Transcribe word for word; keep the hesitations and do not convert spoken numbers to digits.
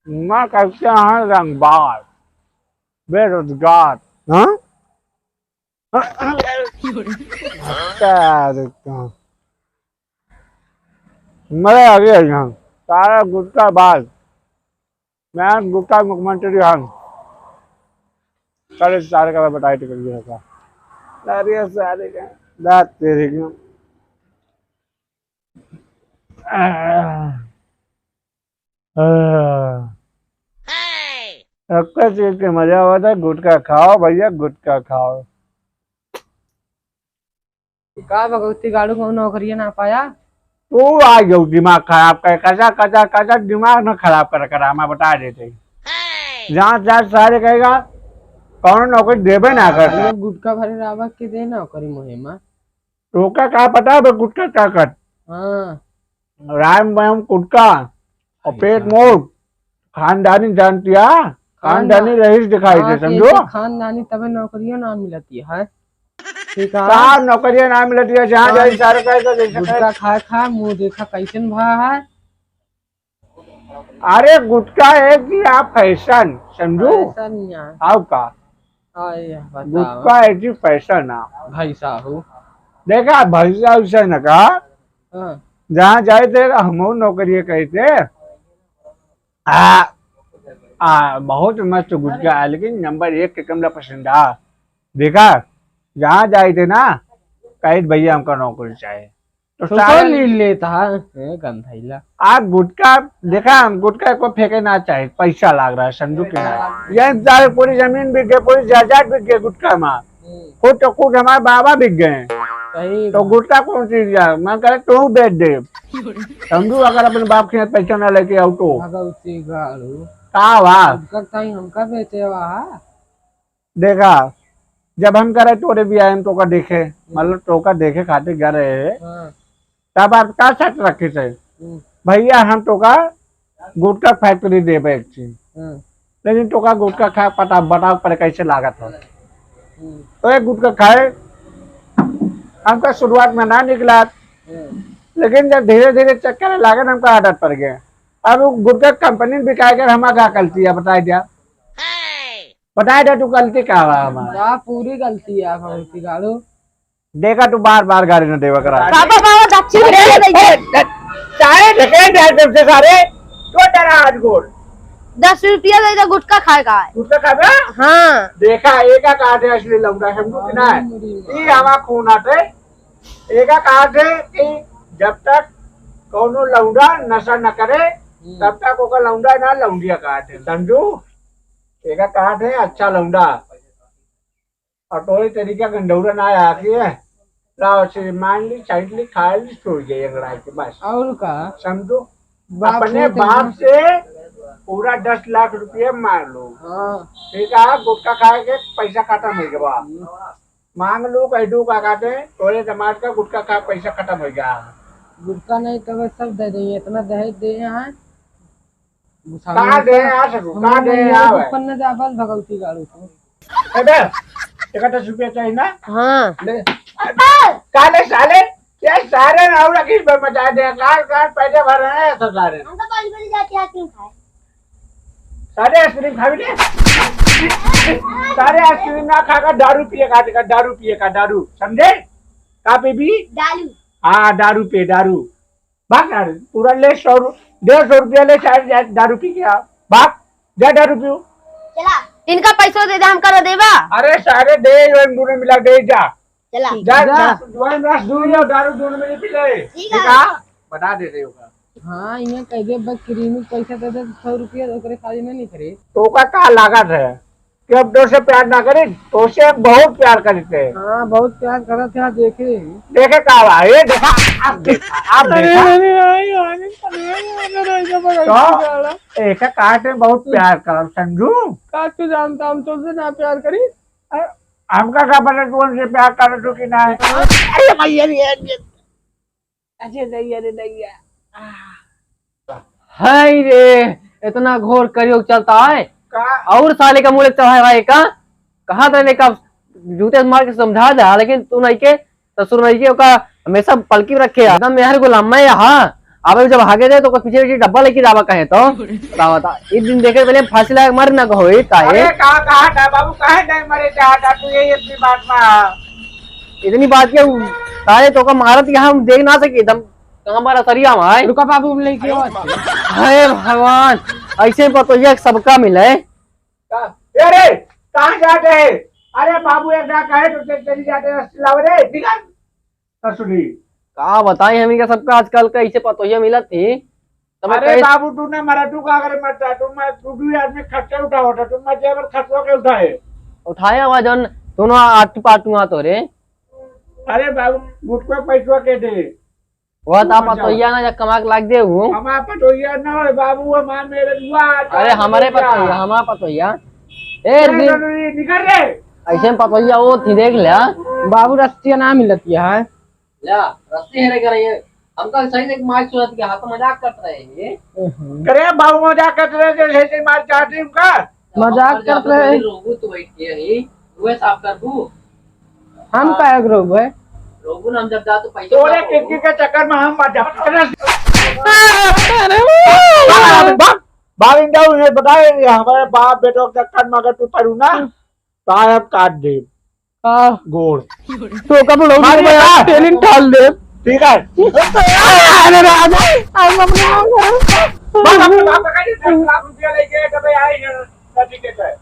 मैं कहते हैं रंगबाज, बेरोजगार। हाँ? क्या देखता हूँ? मरे आगे यहाँ सारा गुटखा बाज। मैं गुटखा मुख्यमंत्री हन। सारे सारे का बताए टिकट भी रहता। सारे सारे का दांत तेरे के। आह। आह। एक चीज के मजा आवत है, गुटखा खाओ भैया, गुटखा खाओ। का भगवती गाड़ू को नौकरिया ना पाया? तू आ जाओ दिमाग खराब कर, कचा, कचा, कचा दिमाग ना खराब कर, कर, हम बता देते। जहाँ जा सारे कहेगा, कौनो नौकरी देबे ना करता। ये गुटखा भरे रावा के दे नौकरी मुहिमा। तोका का पता बे गुटखा का कर? हाँ। राम बाम गुटखा और पेट मोट, खानदानी जानती है, खानदानी रईस दिखाई दे, हाँ, समझो? खानदानी तबे नौकरियों ना मिलती है। ठीक है। का नौकरियां ना मिलती है, जहाँ जाए सारे कहे तो जैसे गुटखा खाए खाए मुँह देखा कैसन भा है। अरे गुटखा है कि आप फैशन समझू? फैशन या। आओ का? हाँ, ये बताओ। गुटखा है कि फैशन है। भाई साहू। देखा, भैया उसे न कहा। हाँ। जहाँ जाए थे, हम नौकरी कहे थे। आ, आ, बहुत मस्त गुटखा है, लेकिन नंबर एक के कमला पसंद आ। देखा, जहाँ जाए थे ना, कहे, "भैया, हमका नौकरी चाहे।" तो तो सारे ले लेता है, ए, गंधैला। आ गुटखा, देखा, हम गुटखा को फेंके ना चाहे, पैसा लाग रहा है, समझू कि ना? ये सारे पूरी जमीन बिक गए, पूरी जायदाद बिक गए गुटखा में। हम्म। खुद तो खुद हमारे बाबा बिक गए। सही तो बात। गुटखा कौन चीज है? मैं कहे, "तू बेच दे।" समझू, अगर अपने बाप के यहाँ पैसा ना लेके आओ तो। भगवती गाड़ू। का हुआ? गुटखा ताई हमका बेचे हुआ है। देखा, जब हम करे तोरे बियाह में तोका देखे, हम्म। मतलब तोका देखे खातिर गए रहे, हाँ। तब आप का शर्त रखे थे? हम्म। "भैया, हम तोका गुटखा फैक्ट्री देबे एक चीज, हम्म। लेकिन तोका गुटखा खा पता बताओ पर कैसे लागत हो?" हम्म। तो एक गुटखा खाए, हमका शुरुआत में ना निकला, हम्म। लेकिन जब धीरे धीरे चक्कर लागे ना, हमका आदत पड़ गया। अब वो गुटखा कंपनी में बिकाए कर हमारा का गलती है, बताई दिया। बताए दे तू गलती का बा हमार। बा पूरी गलती है भगवती गाड़ू। देखा तू बार बार गाड़ी न देवा करा। बाबा, बाबा, दक्षिण ए, दे दे। ए, ए, सारे ढकेल दे तुमसे सारे। तो तेरा आज गोल। दस रुपया दे दे, गुटखा खाए का है। गुटखा खाबे? हाँ। देखा, एका काट है असली लौंडा, समझू कि ना? अरे मेरी माँ। ई हवा खून आटे। एका काट है कि जब तक कौनो लौंडा नशा न करे, हम्म। तब तक ओका लौंडा ना लौंडिया काट है, समझू? एका काट है अच्छा लौंडा। और तोरे तरीका गंडौरा ना आके लाओ से मान ली, साइड ली, खा ली, छोड़ जाइए अगर आके बस। और का? समझो, बाप अपने से बाप कैसे? से पूरा दस लाख रुपया मार लो। हाँ। ठीक है, गुटखा खाए के पैसा खत्म हो गया। हम्म। मांग लो, कह दो का कहते हैं, तोरे समाज का गुटखा खा पैसा खत्म हो गया। गुटखा नहीं तो बस सब दे देंगे, इतना दहेज दे हैं। का दे आ सकू, का दे आ भाई। पन्ना जा बल भगवती गाड़ू को। ए बे, इकतीस रुपया चाहिए ना? हाँ। ले। का ले साले? क्या सारे ना और किस पर मचा दे? कार, कार पैसे भर रहे हैं तो सारे। हम तो पाँच बजे जाते हैं आइसक्रीम खाए। सारे आइसक्रीम खा भी ले। सारे आइसक्रीम ना खाकर दारू पिए का, दारू पिए का, दारू। समझे? का पीबी? दारू। हाँ, दारू पिए, दारू। भाग यार, पूरा ले सौ रु-, डेढ़ सौ रुपया ले, चाहे जा, दारू पी के आ। भाग, जा दारू पियो। चला। इनका पैसो दे दे, हम करो देबा। अरे सारे दे, जो इन दोनों मिला दे, जा। चला। जा, जा। जा, वही रस दूध और दारू दोनों में पी ले। ठीक है। ठीक है? बता दे रहे होगा। हाँ, इहाँ कह दे, बस क्रीमी पैसा दे दे, सौ रुपया ओकरे खाली में नहीं करे। तो का, का लागत है? कि अब तोसे प्यार ना करी, तोसे बहुत प्यार करी थे। हाँ, बहुत प्यार करत है, देखे। देखे का बा? ये देखा, आप देखा, आप अरे, देखा। अरे, अरे, अरे, अरे, अरे, अरे, अरे, तो अरे, ऐसा काटे बहुत प्यार करब, समझू? का तू जानता, हम तोसे ना प्यार करी? अरे, हमका का पता तू हमसे प्यार करत हो कि ना? अरे भाई, अरे, अरे। अरे दैया रे दैया। आह। हाय रे, इतना घोर कलयुग चलता है। का? और साले का मुँह चढ़ाए भाई का? कहा था ने का जूते मार के समझा दे, लेकिन तू नहीं के, ससुर नहीं के, ओका हमेशा पलकी में रखे। एकदम मेहर गुलाम मैं, हाँ। अबे जब हागे दे तो ओकर पीछे पीछे डब्बा लेके जावा कहे तो। बतावा ता। एक दिन देखे पहले फांसी लगा के मर ना कहो, ये काहे? अरे का, कहा था बाबू, काहे नहीं मरे चाहता तू, ये इतनी बात में? इतनी बात क्या? सारे तो का मारत यहाँ हम देख ना सके, एकदम कहाँ मारा सरिया में है। रुका बाबू, हम लेके आओ। हे भगवान, ऐसे पतोहिया सबका मिले। का? ए रे, कहाँ जाते हैं? अरे बाबू, एक ना कहे तो चल-, चली जाते हैं, रस्सी लाओ रे, निकल। ससुरी। का बताई हम इनका सबका आजकल का ऐसे पतोहिया मिलत ही। तब अरे कहे बाबू, तू ना मरा, तू का करे मरता? तू मर, तू भी आदमी खर्चा उठाओ था, तू मर जाए पर खर्चा के उठाए। उठाया हुआ जौन दोनों आटू पाटू हाथ हो रे। अरे बाबू, मुझको पैसवा के दे। वह तो मर जाओ। पतोहिया ना, जब कमा के लाग दे वो। हमारा पतोहिया ना हो बाबू, हमारा मेरे बुआ, अरे हमारे पतोहिया। पतोहिया, हमारा पतोहिया। ए, अरे दिन जरूरी, निकल रे। ऐसे में पतोहिया वो थी, देख ले, हाँ। बाबू, रस्तिया ना मिलती है। ल्या, रस्सी हेरे करे ये। हमका सही से मार सुनत के हाथ मजाक करत रहे ये। हम्म। करे बाबू, मजाक करत रहे, जो है से मार चाहती उनका। मजाक करत रहे। रोबू तू बैठ के यही, मुँह साफ कर तू। हम हाँ। काहे के रोबू है? रोबू ना, हम जब जा तो पैसा तोरे ना किडनी के चक्कर में हम मर जाब। अरे बाप, बाप, बाप, इन जाओ, इन्हें बताए, ये हमारे बाप बेटों के चक्कर में अगर तू पड़ू ना, तो आज हम काट देब। हाँ। गोड़। तो कब लोग मारिए में यार। पेलिन ठाल दे। ठीक है। अरे राजा, आज अपने नाम करो। बाप, अपने बाप का कहीं दस लाख रुपया लेके जब आए हैं, नदी के तय।